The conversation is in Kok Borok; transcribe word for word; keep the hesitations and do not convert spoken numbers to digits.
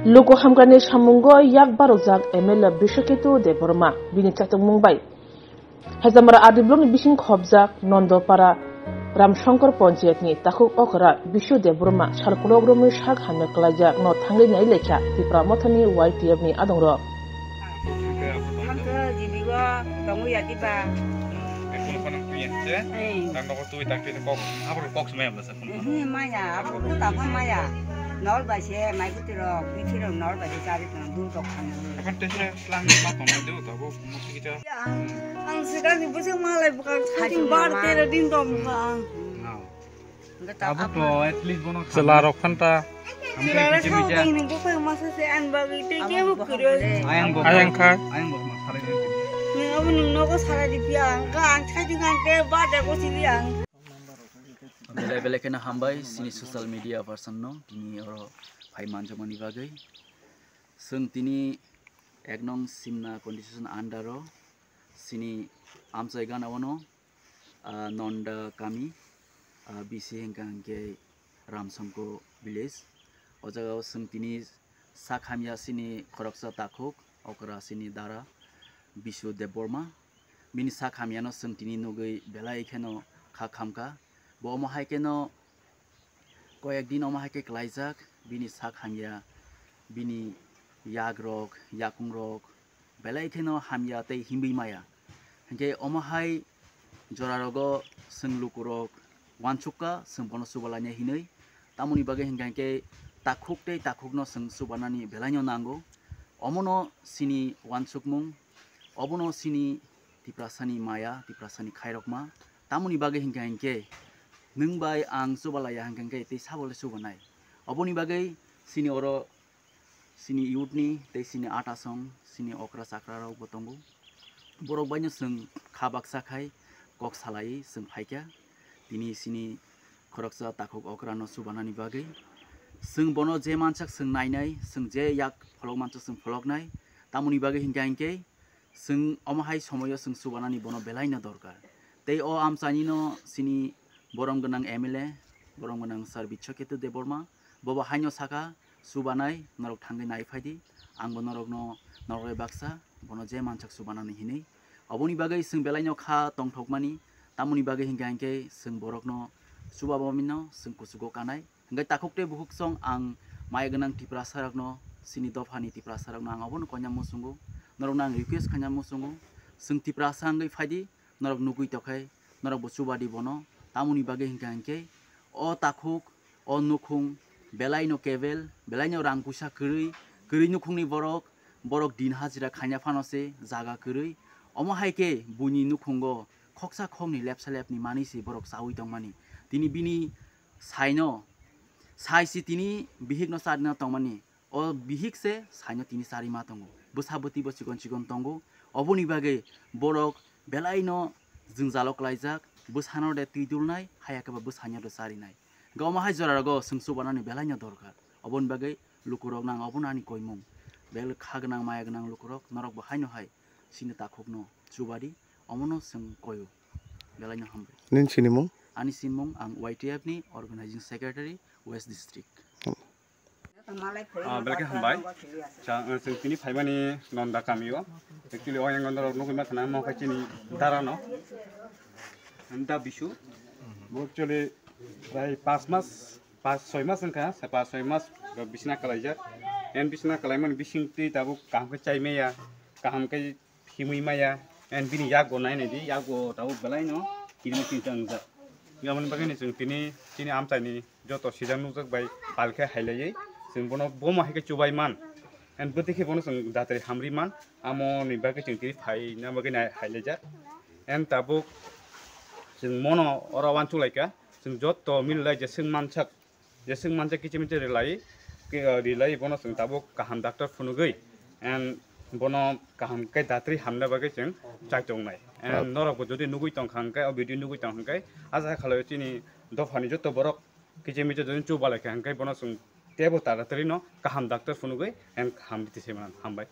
Luku hamkrani samungo yak barokjak M L A Biswaketu Debbarma bini chatungmung bai Hezamara R D block ni bising khobjak Nondopara Ramshankar Panchayat ni takhuk okra Bishu Debbarma sal kolok romwi sak hamya kwlaijak no thangwi nai lekha Tipra Mothani Y T F ni adongrok. Ang khe jiligo tongwi ya diba? Ekdom kheno twi ya se. Eh. Tang nogo twi tak twi kok, abo kok se maya bwsa. Eh, maya, abo kok ta maya. Nol bai se, mai bwtwi rok, bithi rok nol bai se chari tong, dul rok khana. Ekhan te se slang ma tong nai do, tabo musi kicha. Ang, ang sigang ni bwswk malai bwkha, saichung bar tero din tong bwkha ang. No. Abo to at least bono chwla rok phanta. Chwla rok sao tang ni buphang masa se ang bagwi tei kebo kwrwi. Ayang bo. Ayang kha. Ayang bo ma salai ni. Nwng abo nwng nogo salai di phiya ang kha ang saichung ang ke ba da ko sili ang. Belai belai kheno hambai chini social media person no tini oro phai manjakmani bagwi. Chwng tini ek nong Simna constitution under o chini amchai gana o no ah, Nonda kami, ah, B C hingka hingke Ramsongko village. O jaga o chwng tini sak hamya chini khoroksa takhuk, okra chini dara Bishu Debbarma. Bini sak hamya no chwng tini nugwi belai kheno kha khamkha. Bo omo hai kheno Koyek din omo hai khe klaijak, bini sak hamya, bini yagrok, yakungrok, belai kheno hamya tei himwi maya. Hinkhe omo hai jorarogo chwng lukurok uansukha, chwng bono chubalaina hinwi. Tamoni bagwi hinkha hinkhe takhuk tei takhukno chwng chubanani belaino nango. Omono chini uansukmung, obono chini Tiprasani maya, Tiprasani khairokma. Tamoni bagwi hinkha hinkhe nwng bai ang chubalaiya hinkha hinkhe tei sabo le chubanai. Oboni bagwi chini oro chini youth ni tei chini atasong, chini okra chakra rok bo tongo. Borok baino chwng kha baksa khai kok salai chwng phaikha. Tini chini khoroksa takhuk okra no chubanani bagwi. Chwng bono je mansak chwng nainai, chwng je yak pholok mansak chwng pholoknai. Tamoni bagwi hinkha hinkhe Chwng omo hai somoio chwng chubanani bono belaino dorkar. Tei o amchaini no chini borom gwnang M L A, borom gwnang Sir Biswaketu Debbarma, bobo haino sakha, "Chubanai, norok thangwi nai phaidi, angbo norokno, norok bai baksa, bono je mansak chubanani hinwi." Oboni bagwi chwng belaino kha tongthokmani, tamoni bagwi hinkha hinkhe chwng borokno chubabamino chwng kuchugo kanai. Hingke takhuk tei bukhuk song ang maya gwnang Tiprasa rokno, chini dophani Tiprasa rokno ang obono koina muchungo, norokno ang request khaina muchungo, chwng Tiprasa wngwi phaidi, norok nugwi tokhai, norok bo chubadi bono, tamoni bagwi hinkha hinkhe o takhuk, o nukhung, belaino kebel, belaino rang puisa kwrwi, kwrwi nukhungni borok, borok din hajira khaina phano se jaga kwrwi, omo hai khe buini nukhungo khoksa khokni lepsa lepni manwi se borok chaui tongmani, tini bini Saino, sai si tini bihikno charina tongmani. O bihik se saino tini charima tongo. Bwsa bwtwi bo chikon chikon tongo. Oboni bagwi borok belaino jwngjalo klaijak. Bwsano de twi dulnai, haya khe ba bwsano de charinai. Hwnkhe omo hai jorarogo chwng chubanani belaino dorkar. Oboni bagwi lukurokno ang obono ani koimung. Bel kha gwnang maya gwnang lukurok norok bo haino hai chini takhukno chubadi. Omono chwng koio. Belaino hambai. Nini sinimung? Ani sinimung ang Y T F ni Organizing Secretary West District. Ah, belai khe hambai. Cha-, eh, chwng tini phaimani Nonda kamio. Actually, o yang Nonda rok nugui ma khana mo khe chini dara no. Nda Bishu. Bo actually prai pas mas, pas soi mas wngkha, sa pas soi mas bo bisina kalaijak. En bisina kalaimani bising twi tabuk kaham khe chai maya, kaham khe himwi maya, and bini yakgo nai nai di, yakgo tabuk belai no kirima kirta wngjak. Aboni bagwi no chwng tini, chini amchaini joto sijak nukjak bai pal khe hailaiwi, chwng bono bomo hai khe chubai man, and bwtwi khe bono chwng datri hamri man, amo ni bagwi chwng tini phaina bagwi nai hailaijak. And tabuk chwng mono oro uansuk lai kha, chwng joto mili lai jeswk mansak, jeswk manjak kiching miching rilai, ke, ah, rilai bono chwng tabuk kaham doctor phunugwi, and bono kaham khe datri hamna bagwi chwng chaitongnai. And norok bo jodi nugui tongkha hwnkhe, o video nugui tongkha hwnkhe, aja khalai chini dophani joto borok kiching miching jodi chubalai kha hwnkhe, bono chwng teibo taratari no kaham doctor phunugwi and kaham biti se mano. Hambai.